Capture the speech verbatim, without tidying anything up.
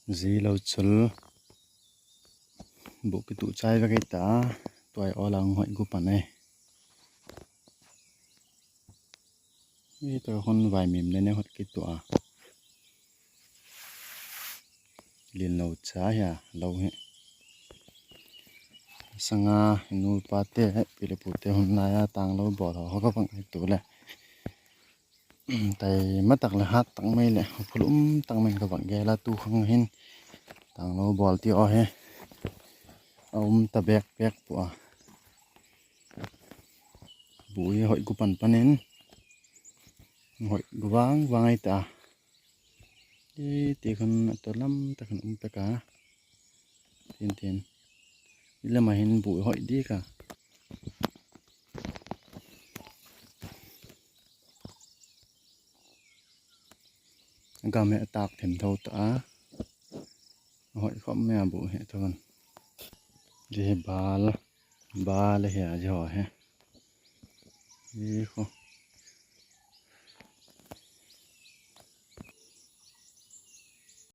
Zi lo chul. Buh kituh chai vek ei ta. Tuai awl a hong hoih gupan e. Hi tua hun vaimim ne ne hot kituh a. Lin lo cha hia lo hi. Sanga nu pa te, pi le pu te hun lai a tang lo bawl ho ka vak hi tu le. Tai ma tak le hat tak mai le, phul um tak mai ka vak gel a tu khang hin. Tang lo bawl ti aw he. A um ta bek bek pua. Buh hi hoih gupan panin. Hoih gu vang vang ei ta. Ti, ti khun a to lam ta khun um pek a. Tin tin. I lam a hin buh hoih di ka. Gam he tak them tho ta a. Hoih khop me a buh he tho kan. Zi he bal. Bal he a zi ho he. Zi ho.